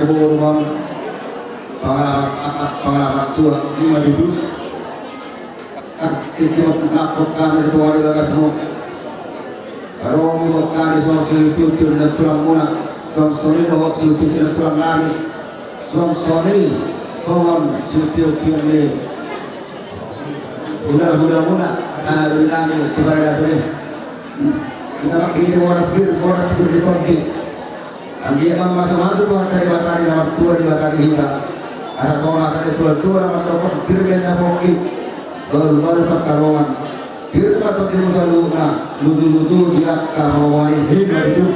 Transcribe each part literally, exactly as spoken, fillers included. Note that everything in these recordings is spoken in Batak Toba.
Boru ma on, pangalaman, pangalaman tua. Ima tutu. Tingki on, nangkok hami di bawah di bagasmu. Ro ma hami songon siupiupion ni tulang muna. Songon i dohot siupiupion ni tulang nami. Songon i songon siupiupion ni hulahula muna. Hulahula nami tu paradaton i. Ina ma hita boras pir, boras pir di tondi. Anggiat ma masuk-masuk Tuhanta Debata ni na martua di bagasan hita. Asa songon hata ni natuatua na mandok, pir ma inna pongki, baru-baru pansalongan. Pir ma tondimu saluhutna, lutu-lutu di angka roha i. Ima tutu.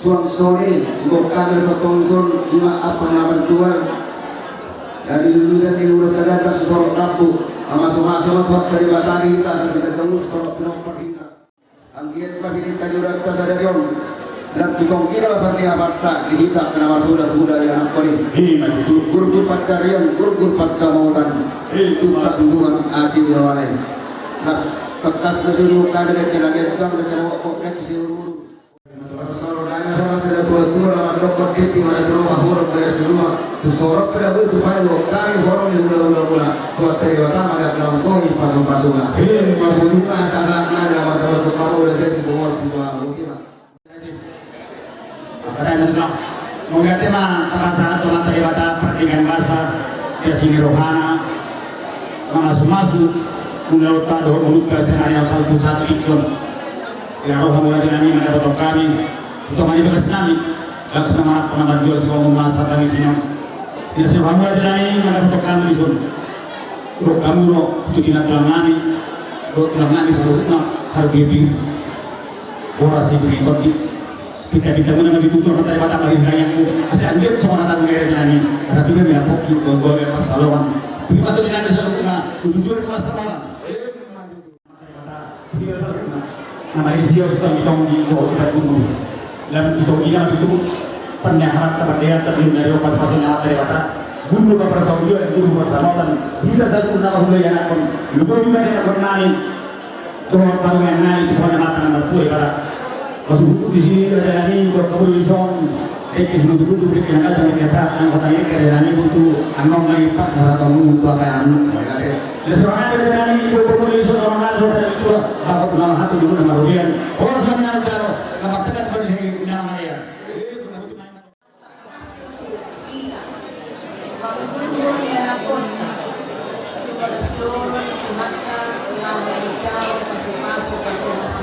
Suang songon i, gok hami tongtong dison, ima apa na marjual. Dari lulusan di ulos tagata suporok kapu, ama songa-songa Tuhanta Debata di hita, asa siganjang umur suporok pinompar hita. Anggiat ma hita di ulanta sadari on, lam tu tonggina ma parniapanta di hita na marhulahula i, anakkon i. Ima tutu. Gurgur pansarian, gurgur pansamotan. Ima tutu. Tuhan asi di rohana i. Nas, tangkas na suruh kada dek kena gentong, dek kena wokok, dek siururu. Solo dana sama sada tua-tua, dok konditi mana di rumah, huruf dari rumah. Tu sorok pada gue tu payo, kami horong di hula-hula muna. Tuhan terima tangan dan nongkoi pasu-pasuna. Hei, pasu-pasuna. Sasaat nada mata untuk kamu udah jadi semua, semua. Mauliate ma tapasahat tu Amanta Debata pardenggan basa, asi ni rohana, mamasu-masu ulaonta dohot ngolunta sian ari on sahat tu saat on. Ia roha muna raja nami mandapothon hami, tu tonga ni bagas nami, bagas na manat na manjual siwangun masa tangis i on. Ia sian roha muna raja nami mandapothon hami dison. Dohot hamu ro tu tulang nami, dohot tulang nami saluhutna, harga diri. Boras i beri tondi. Pinta-pinta muna ma ditutur, mata mata bagi hinayanku. Asa anggiat songon hata muna raja nami. Asa pir ma inna pongki, baru-baru pansalongan. Pir ma tondimu saluhutna, lutu-lutu di pansalongan. Ima tutu. Hita saluhutna na marisi on tu tonggi-tonggi dohot di parguru. Lam tu tonggina tutu, parniapanta, pardeaanta di na ro pasu-pasuna Amanta Debata. Guru ma parsaoran, guru ma parsamotan. Hita saluhutna na marhula i, anakkon. Lumobi ma anakkon nami. Dohot parumaen nami tu bona mata na martua i, bara. Pasu-pasu disi raja nami, dohot hamu dison. Dengke silutu-lutu, dengke na ganjang, dengke sahat, angkot na dengke, raja nami, tu annon na i, pat na sahat hamu tu apaanmu. Ia sian roha nami raja nami, dohot hamu dison, roha nami, roha nami tua, dohot na hatu, dohot na marhobeian. Horas ma na manjalo, na martegat ma di si na mangalean. Pangulungan ni anak kota, Tuhan Tuhan, Tuhan, lawan jauh, pasu-pasu, pasu-pasu,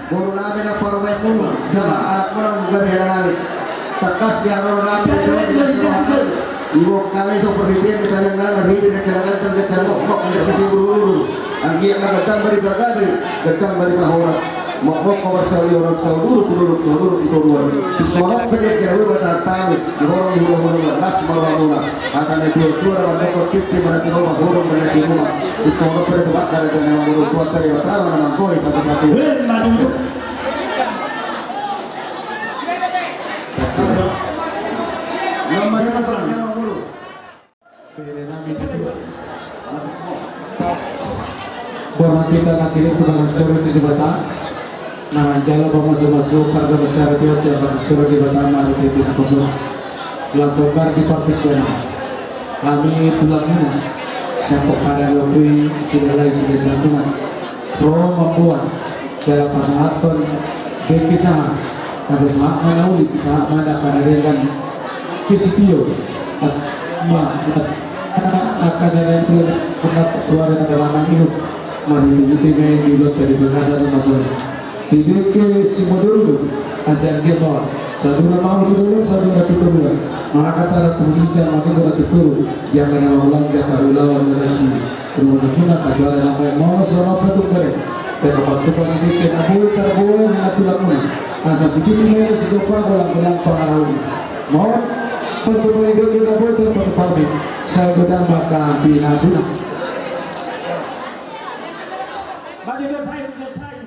Boru nami na parumaenmuna, jala anak muna gabe hela nami. Tangkas di haroro nami, di gok nami so perhitian di tangan nami, hiti di tangan nami, di tangan nami, di tangan nami. Anggiat ma gondang barita gabe, gondang barita horas. Mokmok ma marsaulihon saulihon, saulihon, saulihon di toruan. Songon pe dia kira gue bahasa tami, di horong di hula-hula, las ma rohamuna. Hata ni tua-tua na mandok, titi mana tu rumah, horong mana tu rumah. Songon pe dia tu bakar, ada yang ngomong tua tadi, pertama na mangkoi, pasu-pasu. Hei, maju. Nomor lima, Bang. Borhat hita na tingki tu panganjuran ni Debata, na manjalo pamasu-masu, pardamusi harajaon sian panganjuran ni Debata, marhite na kosong. Langsung di partingkian. Hami tulang muna. Sampok pada lopi, sila lai sila santunan. Ro mamboan, jala pasahathon dengke sahat. Asa sahat ma na uli, sahat ma na panarengan. Kesitio. As-, ma, ma, angka na tuan, pernah keluar dari dalam itu. Mari kita main di luar dari Makassar, Mas. Di dengke si Modul, asa dia bawa. Sadura mau tu dulu, sadura tu dulu. Maka kata ratu hujang, maka ratu turu. Dia kena ulang, dia tahu lawan, dia nasi. Rumah tuna, tak juara nama yang mau, sama apa tu keren. Dia dapat tu pagi, dia kena boi, tak boi, dengan tulang muna. Asa sedikit main, si Gopang, ulang, ulang, pangarau. Mau, pertemuan itu kita boi, pertemuan. Saya udah makan, pinasuna. Maju, maju, maju, maju.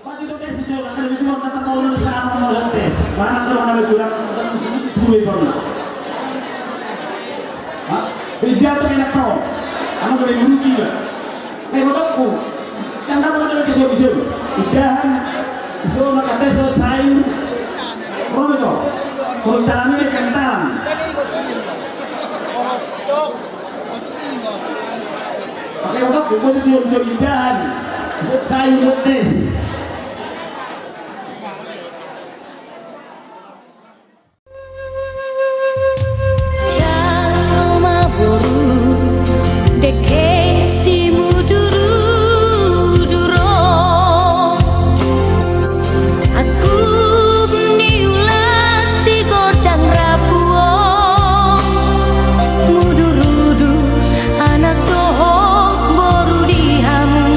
Pasti tu tes itu, akan lebih kurang tetap mau lulus sama mau lulus tes. Mana tu mana lebih kurang, lebih kurang. Hah? Jadi dia tu enak tau. Anu boleh guru juga. Saya mau tahu. Yang dapat ada ke suami suami. Udahan. So maka tes so sayur. Kau betul. Kalau dalam ini kentang. Pakai otak, gue tuh jual-jual indahan. Buat sayur, buat tes. Jalo ma boru, dengke si Mudurudur on. Angkup ni ula si godang rapu on. Mudurudur anak dohot boru di hamu.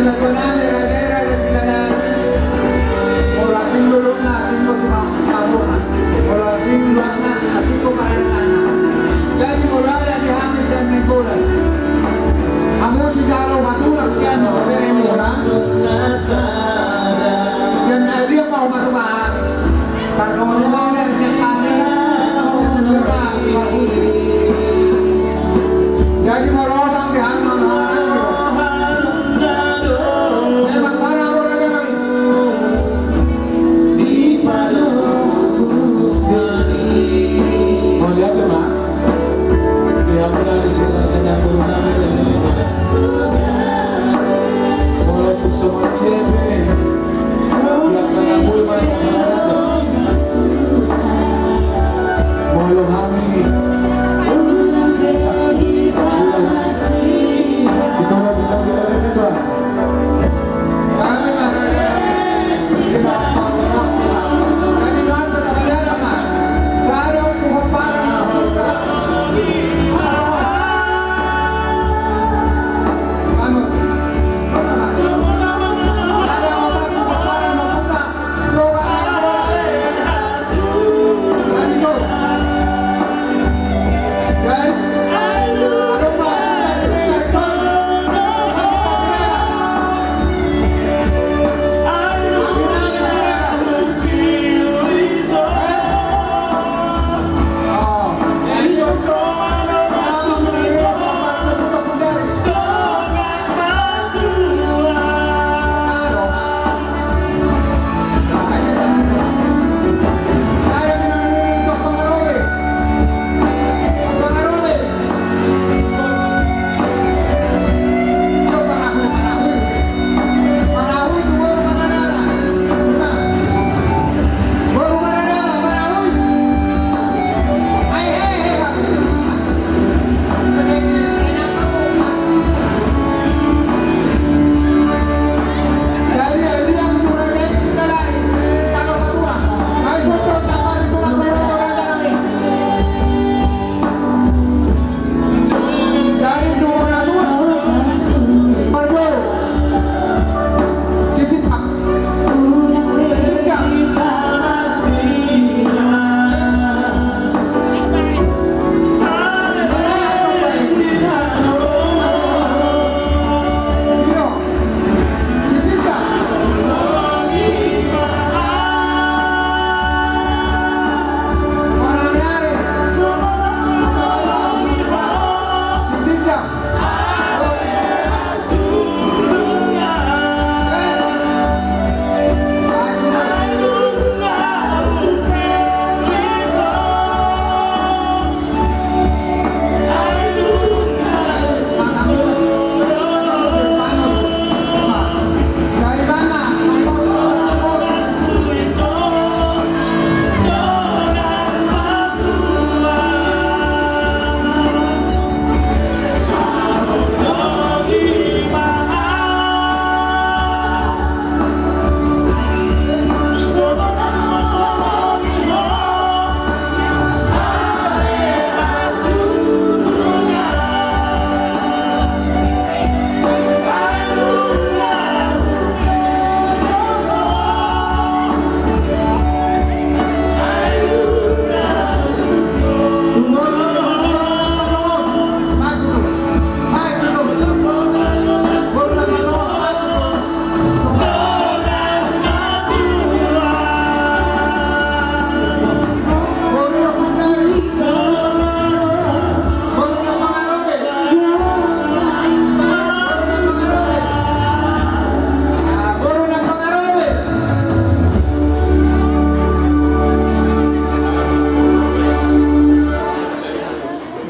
Molo asing dolokna, asing do sumangkupna. Molo asing dolokna, asing do parenakanna. Jadi molo ada di hami sian Nainggolan, hamu sijalo patulak sian bere muna, sian Aelia ma hupatupa hami. Jadi molo sampe hami manghatai, memang mana orang yang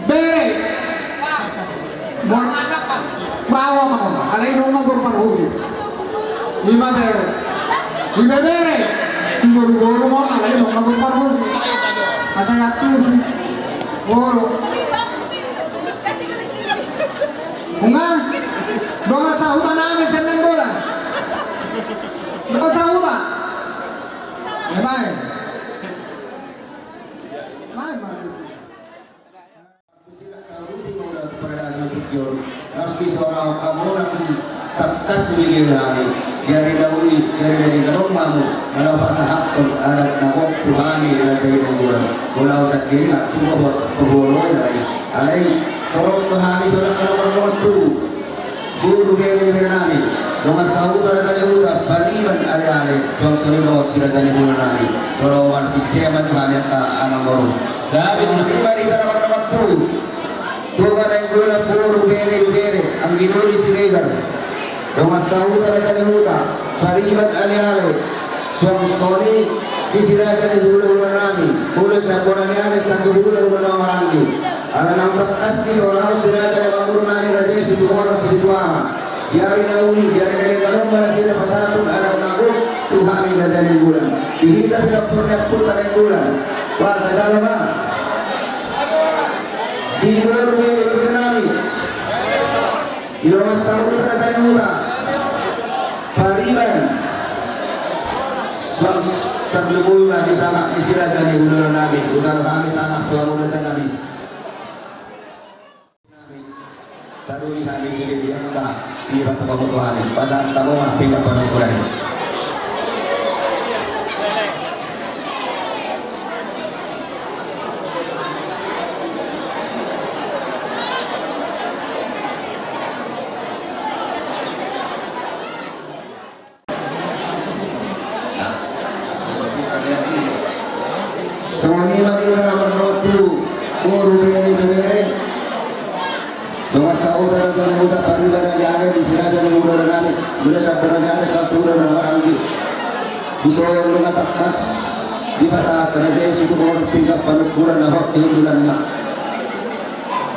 Bere. Bawa ma, alai nunga boru parhobas. Ima bere. Ima bere. Boru-boru ma, alai nunga boru parhobas. Asa ya tu si. Boru. Unga. Dongan sahuta nami sian Nainggolan. Dongan sahuta. Ya bae. Bae, bae. Hami, di ari na uli, di ari na denggan on ma hamu, molo pasahathon adat na gok tu hami Raja Nainggolan. Molo au sandiri langsung ma buat pabolo i. Alai, torop tu hami, torop tu hami, torop tu boru, bere, bere nami. Dongan sahuta, raja ni huta, pariban, aleale, suang songon i dohot si raja ni boru nami. Molo au sisea ma tu hami angka amang boru. Gabe. Songon i ma di hita na mardongan tubu. Tuga Nainggolan, boru, bere, bere, anggi doli Siregar. Dongan sahuta, raja ni huta, pariban, aleale, suang songon i di si raja ni hulahula nami, molo sian bona ni ari, sian hulahula na maranggi. Ala naung tangkas di son, si raja ni amangboru nami, Raja Situmorang Situama. Di ari na uli, di ari na denggan on ma nasida pasahathon adat na gok tu hami Raja Nainggolan. Di hita pinompar ni ompunta Nainggolan. Ba, tajalo ma. Di boru, bere, bere nami. Di dongan sahuta, raja ni huta, pariban. Suang tarlumobi ma di sanak ni si raja ni hulahula nami. Hujalo hami sanak tu hamu raja nami. Tadoli hami sude di angka sirang tu hamu tu hami. Pasahat hamu ma pinggan panungkunan i. Songon i ma di hita na mardongan tubu, boru, bere, bere. Dongan sahuta, raja ni huta, pariban, aleale, di si raja ni hulahula nami, molo sian bona ni ari, sian hulahula na maranggi. Di son nunga tangkas dipasahat Raja Situmorang pinggan panungkunan na hot di hundulanna.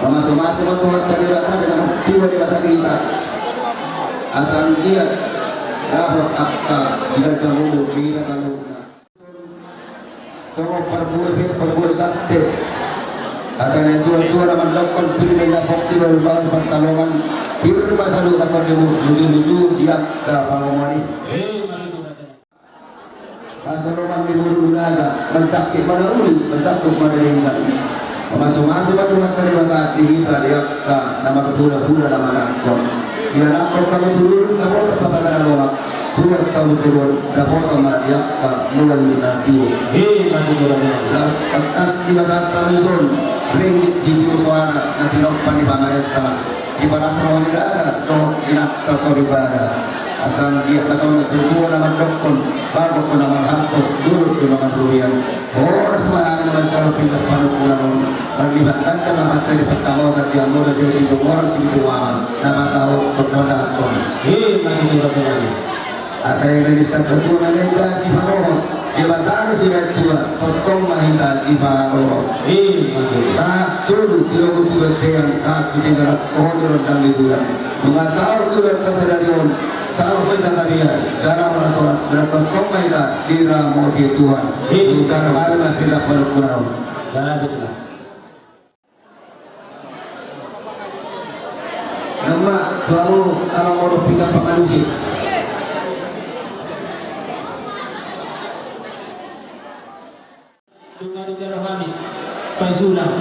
Mamasumasu ma Tuhanta Debata, di na martua Debata di hita. Asa anggiat dapot angka siganjang umur di hita saluhutna. Songon parbue pir, parbue sante. Hata ni natuatua na mandokkon, pir ma na pongki, baru baru pantalongan, pir ma saluhut na tondimuna, luju luju di angka pangomoan i. Hasoloman ni boru Duraja, manjangkit ma na uli, manjangkit ma na denggan. Mamasumasu ma Tuhanta Debata di hita di angka na marhulahula na manangkok. Dianakhon hamu tu duru, dapotan ma pangalaman, tuat hamu tu duru, dapotan ma di angka mual na tio. Laos tangkas dipasahat hami son ringgit sitio soara na tinompa ni pamarenta. Sipalas roha ni dara dohot inanta soripada. Asa anggiat na songon natuatua na mandokkon, bagot do na marhalto, durut do na marrobean. Horas ma hami manjalo pinggan panungkunan on. Marlipat ganda ma hata di pansamotan di hamu Raja Situmorang Situama na pasahathon, pasahathon. Ima tutu raja nami. Asa i ma di sandok tuna na inda siparohot, Debata do sipatua, tongtong ma hita diparorot. Ima tutu. Sahat solu di rogo tu bontean, sahat tu Tigaras, pohon di rondang di bulan. Nunga saur tu bontean sadari on, saur ma hita tabiar, dalam rasoras, dalam tongtong ma hita diramoti Tuhan. Ima. Hujalo hami ma pinggan panungkunan on. Ima tutu. Nama, baru, kalau mau pindah pengadusi. Dunga di jero hami, paisulang.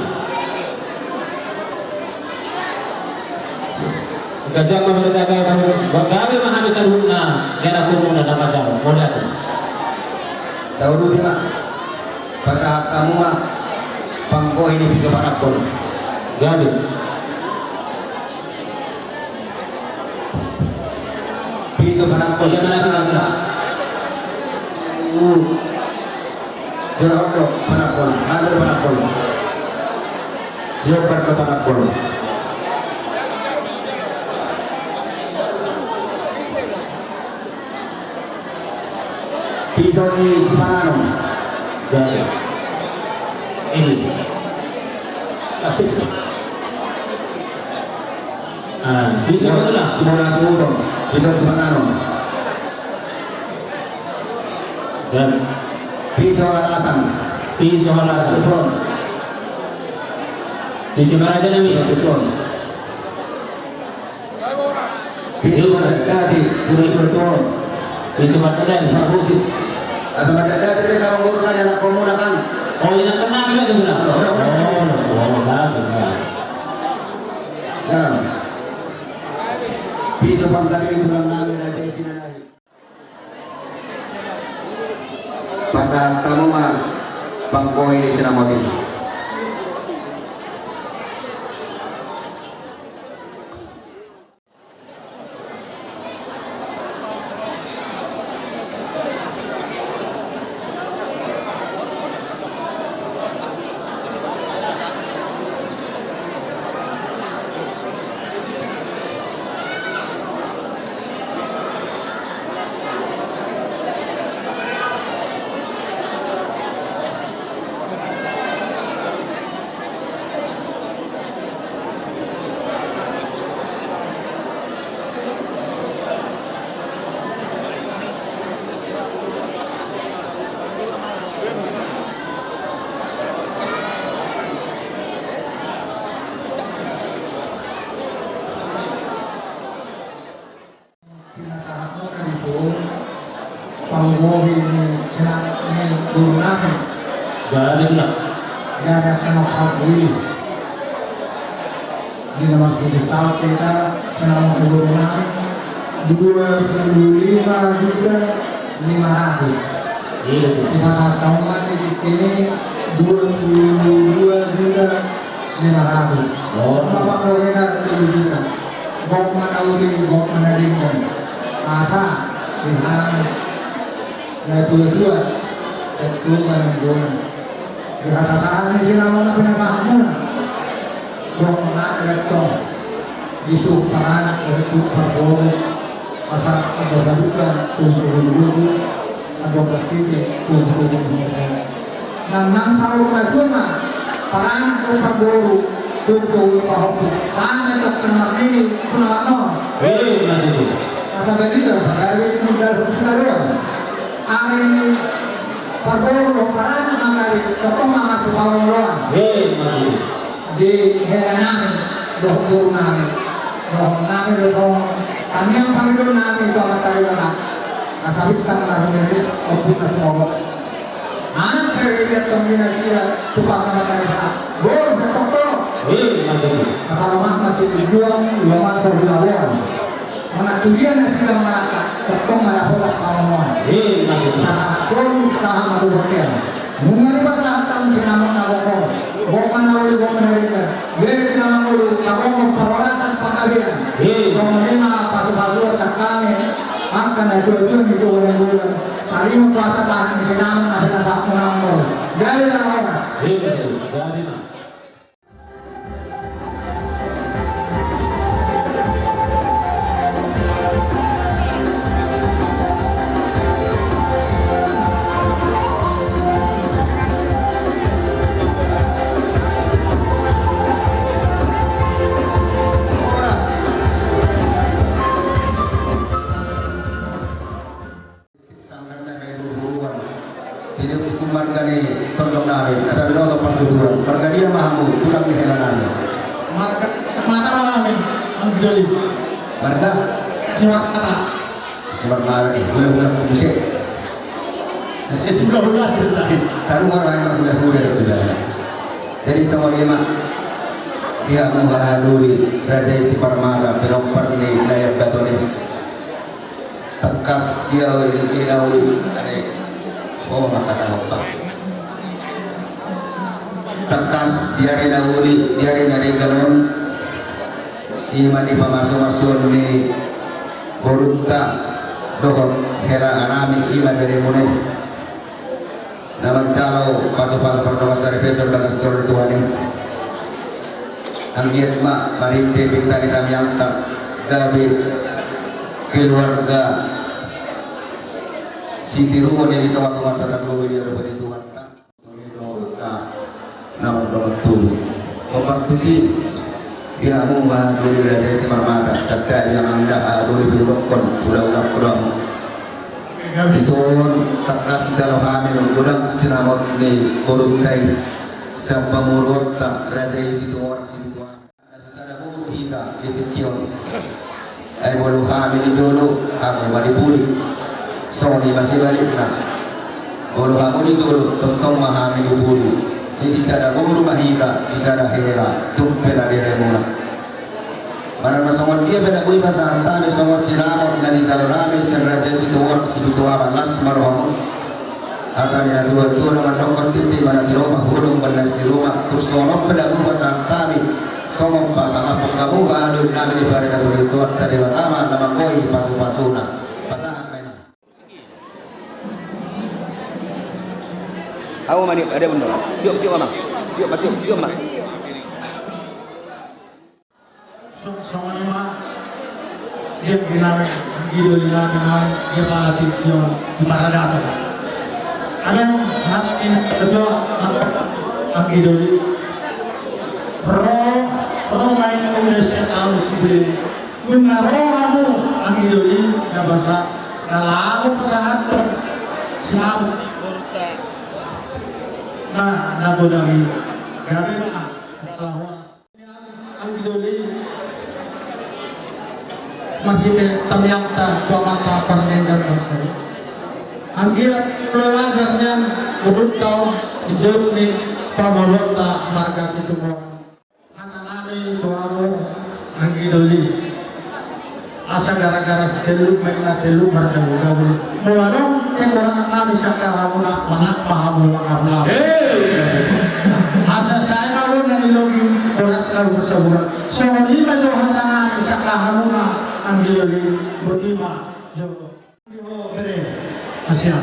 Ganjang ma berita gabe, gabe ma hami saluhutna, di anak umuna na pajar, modal. Tahu dulu, Tima. Pasahat hamu ma panggohi ni piso panangkon. Gabe. Piso panangkon. Iya, mana sih? Sahat ma. Uh. Jora ondo panangkon, ambil panangkon. Siap berke panangkon. Piso ni sipanganon. Jadi. Ini. Ah, piso ni sipanganon. Piso ni sipanganon. Dan. Piso alasan. Piso alasan. Betul. Piso maraja nami. Betul. Piso mandadati, guru bertuan. Piso mandadati. Pak Musi. Atau mandadati dia kalau guru kan anak komuna kan. Oh, iya, tenang juga tu, Bang. Oh, oh, oh, oh, oh, oh. Nah. Piso panggabean tulang nami Raja. Tamu ma panggohi ni sinamot i. Pinasahatmuna dison panggohi ni sinamot ni boru nami. Jadi na. Jadi akan sahat i. Di nomor tujuh saut kita sinamot ni boru nami dua puluh lima juta lima ratus. Iya, betul. Dipasahat hamu ma di tingki i dua puluh dua juta lima ratus. Oh. Bapak Bohena tujuh juta. Gok ma na uli, gok ma na denggan. Asa, di hami. Na tuatua. Setu ma na denggan. Di hasasahan ni sinamot na pinasahatmuna. Gok ma na denggan. Di suhut paranak, di suhut parboru. Asa anggo saduka tumpu gulugulu, anggo partiti tumpu gulugulu. Nang nang saur matua ma paranak tu parboru tumpu gulugulu pahompu. Sana tok pengamat ini pengamat non. Hei, mati tu. Asa bagi tu pagawe muda sikaruan. Ari ni parboru paranak mangari toko ma masuk awal roan. Hei, mati tu. Di hela nami dohot boru nami dohot nami do songon tangiang pangido nami tu Amanta Debata. Asa bintang na rumiris ombun na sumogop. Anak dari dia tong di nasida tu Amanta Debata. Boru na tongtong. Asa lomak masih tujuan lomak sahulawean. Manang tudia nasida manata tongtong marapola pangomoan. Sasahat solu sahat matuhotean. Nunga dipasahat hamu sinamot na gokhon. Gok ma na uli gok ma na denggan. Bere na mangolu paronggo parhorasan panggabean. Songon i ma pasupasu asa hami angka na tuatua ni Tuhan yang bulan. Tarima kuasa sahat ni sinamot na pinasahatmuna on. Jadi na horas. Jadi na. Sanggar na bae burburuan. Jadi untuk marga ni tondong nami asa binoto partuturan. Marga dia ma hamu tulang ni hela nami. Marga mata ma nami. Anggidoli. Marga Simarmata. Simarmata, eh, hula-hula ku muse. Hula-hula sila. Saru marga hula-hula do hula. Jadi songon i ma. Dia menghalalui raja Simarmata pinompar ni Nayab Batone. Tangkas dia uli, dia na uli, ade. Oh, maka tahu, Pak. Tangkas dia ari na uli, dia ari na denggan on. Ima di pamasu-masuon ni borunta dohot hela nami ima beremuna i. Na manjalo pasu-pasu pardongansaripeon bagas joro ni Tuhan i. Anggiat ma marhite pinta ni tangiangta gabe keluarga sitiruon i di tonga-tonga tata bumi di adopan ni Tuhanta. Na mardongan tubu. Kompartusi. Di hamu ma doli raja Simarmata, satta di amang da, ah, doli pilokkon, ula-ula kodamu. Dison tangkas dijalo hami godang sinamot ni borunta i, sian pamoruonta raja i Situmorang Sibutuaman. Sisada boru hita di tingki on. Ai molo hami di jolo, hamu ma di pudi. Songon i ma sibalikna. Molo hamu di jolo, tongtong ma hami di pudi. Di sisada boru ma hita, sisada hela, tung pe na beremuna. Manang na songon dia pe na boi pasahat hami songon sinamot na nijalo nami sian raja i Situmorang Sibutuaman, las ma rohamu. Hata ni natuatua na mandok, tintin ma na tinompa, hudung ma na sirumat. Tung songon on pe na hupasahat hami songon pasangaphon hamu, haha doli nami di paradaton ni Tuhanta Debata ma na manggohi pasupasuna. Pasahat ma i. Au ma ni, ada benar. Tiop, tiop, Amang. Tiop ma, tiop, tiop ma. So, songon i ma. Dia ginawe, anggi doli nami na, dia pala di, dia di paradaton. Adong, hata ni natuatua, anggi doli. Ro, ro ma i, udah siap tahu si beli. Nunga ro hamu, anggi doli, na basa, na laho pasahathon sinamot. Na, na godang i. Gabe ma, salah horas. Anggi doli, marhite tangiangta tu Amanta Pardenggan Basa i. Anggiat molo ajar nian, udut taon, dijawab ni pamoruonta marga Situmorang. Hata nami tu hamu, anggi doli. Asa gara-gara sitelluk, baen na telluk mardabu-dabu. Molo adong kekurangan nami sian hahamuna, manang ma hamu mangablak. Hei! Asa sae ma bona ni logi, boras saur-sauran. Songon i ma jo hata nami sian hahamuna, anggi doli, boti ma jo. Di ho bere, Asia.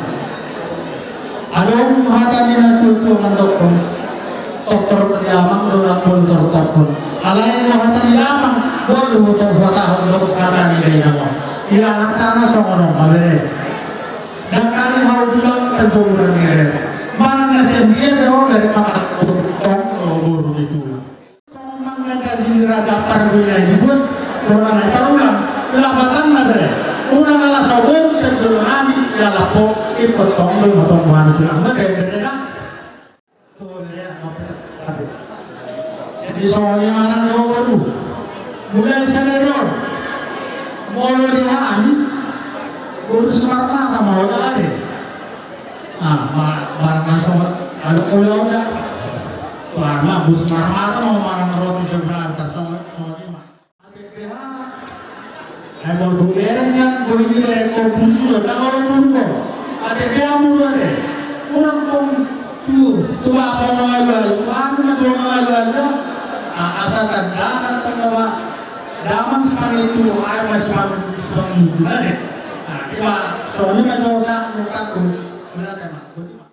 Adong hata ni natuatua mandokkon, toktor di amang do, amang do toktor. Alai do hata ni amang, boi do huhatahon do hata ni dainang on. Ia anak tana songon on ma bere. Dangkali hau bilang penjauran bere. Manang na sian dia do bere manang tong, boru di tulang. Songon na janji ni Raja Parbue na i dibuat, bona na i parulang, lapatanna bere. Unang ala so boru sian jolo nami, ia lapo, ingkon tong do ingkon tong, boru ni tulang, bere, bere na. Tuh, bere, apa? Jadi songon i ma nang do boru. Mulai sadari on. Molo di hami, boru Simarmata ma olo ade. Ah, ma, ma, ma, songon, anu, ula, ula. Wah, ma, boru Simarmata ma, ma, nang roti sebelah, tar songon, songon i ma. Ate beha. Ai, molo tu bereng kan, boi ni bereng ko busu, na olo muru ko. Ate beha muru ate. Muru ko tu, tu bapa mangalualu, tu anak ma tu mangalualu, da. Ah, asa tanda, kan tanda, ba. Damang sipangitu, ai, ma sipangitu, sipangitu, ate. Ah, ima, songon i ma so sa, nuntakku. Berarti ma, berarti ma.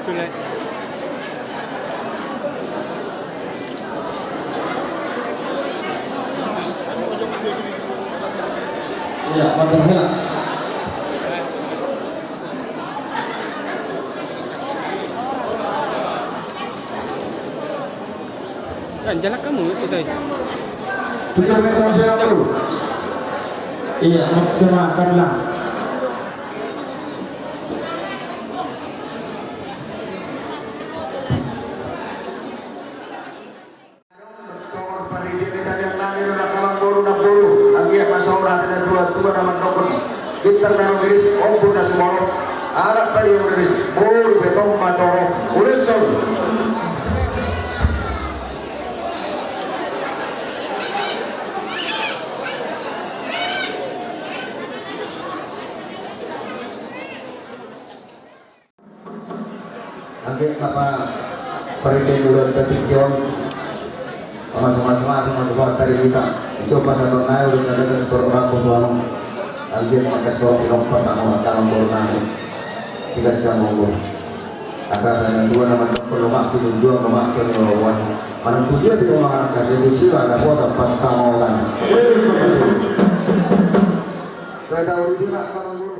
Iya, mantap, ya. Kan jalan kamu itu tadi. Sudah main sama saya, Bro. Iya, makan lah. Songon paridian ni taniang nami do na amang boru, namboru. Anggiat ma songon hata ni natuatua na mandokkon: Bintang na rumiris, ombun na sumorop, anak parian riris, boru pe tong ma torop. Uli son. Anggiat ma paridian ni ulaonta tingki on. Pamasumasu ma tu Tuhan tadi hita. Isupa sator nai ulos na gatas berorang posuano. Anggiat ma gatas torop inompat nang on angka amang boru nami. Tiga jam monggo. Asa sai na dua nama toko lomak si dua lomak si dua. Manang tu dia di rumah anak kasih tu sila ada buat tempat sama orang. Kita tahu di sini angka amang boru.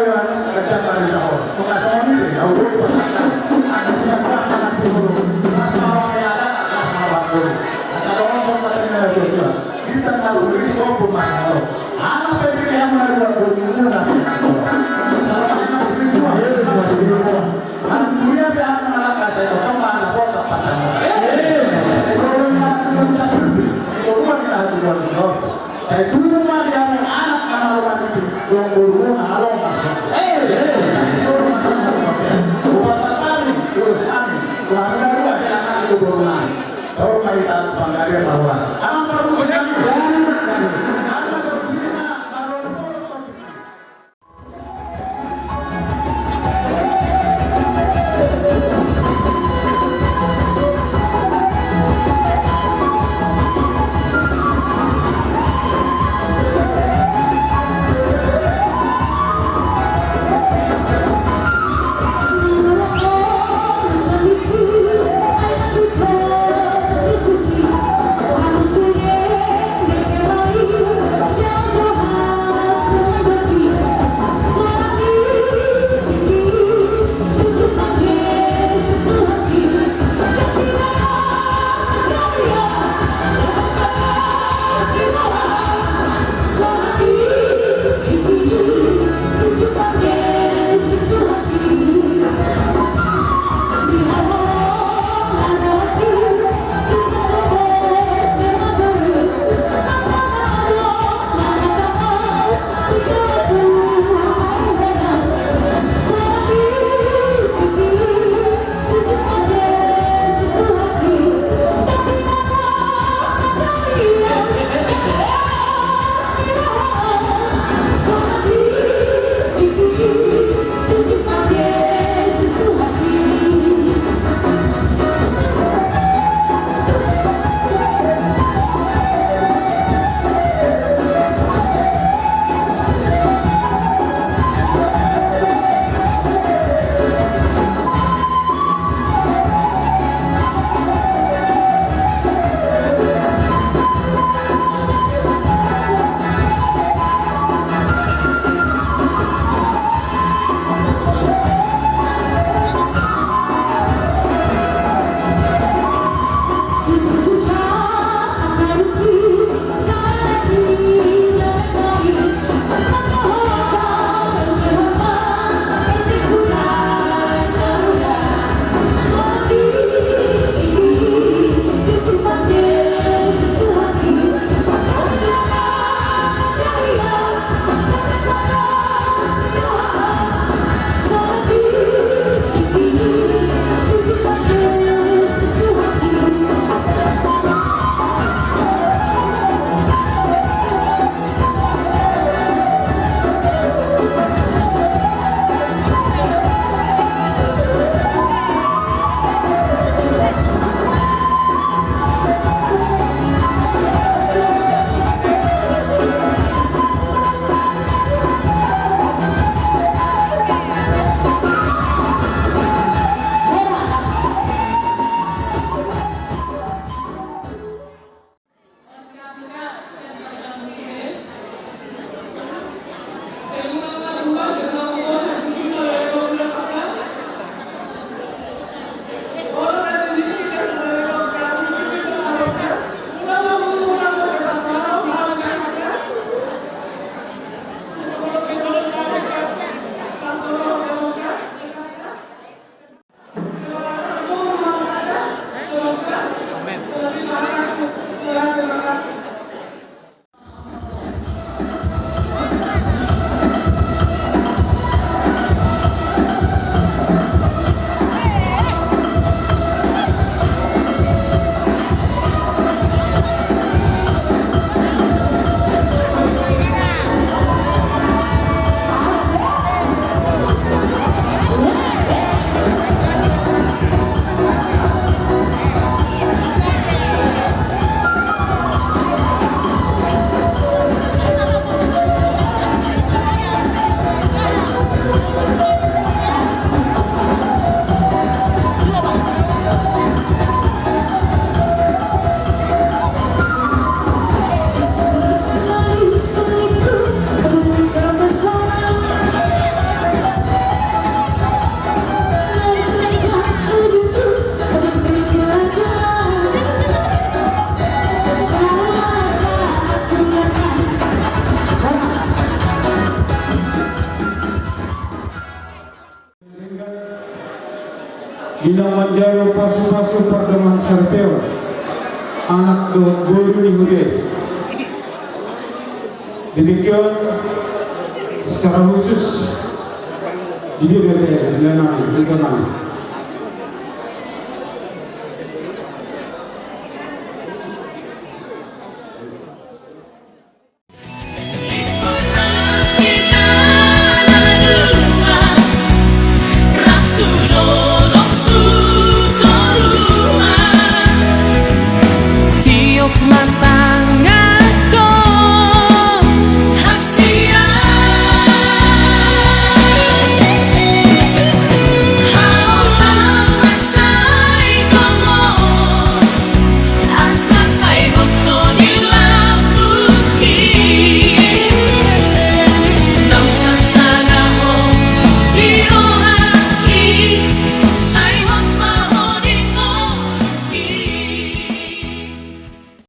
Panggabean, ganjang barita horas. Tung na songon i pe, au boi pasahat. Asa siap-siap manang timur. Las ma hamu ni adat, las ma hamu ni boru. Asa dohot songon hata ni natuatua. Bintang na rumiris, ombun ma na ro. Anak pe diri hamu na dua, boru muna pe na ro. Salam anak sipintuan, anak sipintuan. Manang turia pe hamu na rangka, sai tongtong ma anak potang patang. Sai boru ni na tuatua, sai boru ni na tuatua. Sai tubu ma di hamu anak na malo mandidik, dung boru na adong marsogot. Sai solu ma songon i. Hupasahat hami, ulos hami, tu hamu na dua, di anak ni boru nami. Saur ma hita tu panggabean na horas. Amang parmusik nami. Amang parmusik na, marolopolop. Lalu pasu-pasu pardongan saripeon, anak dohot boru ni huria i. Demikian secara khusus di D P R, di Leman, di Leman.